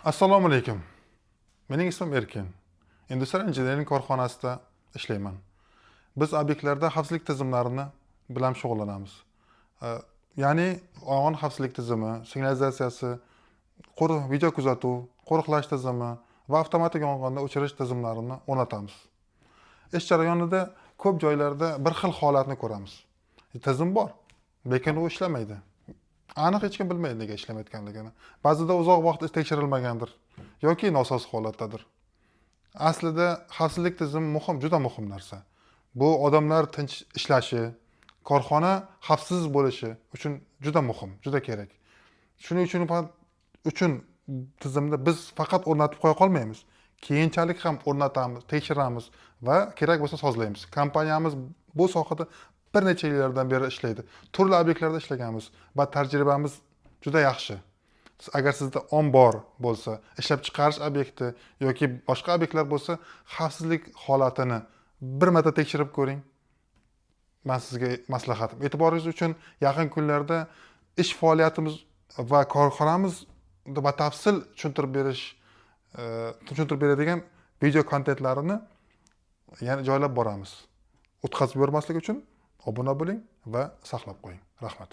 Assalomu alaykum. Mening ismim Erkin. Industrial Engineering korxonasida ishlayman. Biz obyektlarda xavfsizlik tizimlarini bilan shug'ullanamiz. Ya'ni yong'in xavfsizlik tizimi, signalizatsiyasi, video kuzatuv, qo'riqlash tizimi va avtomatik yong'inni o'chirish tizimlarini o'rnatamiz. Ish jarayonida ko'p joylarda bir xil holatni ko'ramiz. Tizim bor, lekin u ishlamaydi. Aniq hech kim bilmaydi nega ishlamayotganligini. Ba'zida uzoq vaqt tekshirilmagandir yoki nosoz holatdadir. Aslida xavfsizlik tizimi muhim, juda muhim narsa. Bu odamlar tinch ishlashi, korxona xavfsiz bo'lishi uchun juda muhim, juda kerak. Shuning uchun tizimni biz faqat o'rnatib qo'ya qolmaymiz. Keyinchalik ham o'rnatamiz, tekshiramiz va kerak bo'lsa sozlaymiz. Kompaniyamiz bu sohada bir necha yillardan beri ishlaydi. Turli obyektlarda ishlaganmiz va tajribamiz juda yaxshi. Agar sizda ombor bo'lsa, ishlab chiqarish obyekti yoki boshqa obyektlar bo'lsa, xavfsizlik holatini bir marta tekshirib ko'ring. Man sizga maslahatim. E'tiboringiz uchun yaqin kunlarda ish faoliyatimiz va korxonamiz batafsil tushuntirib beradigan video kontentlarini yana joylab boramiz. O'tkazib yubormaslik uchun obuna bo'ling va saqlab qo'ying. Rahmat.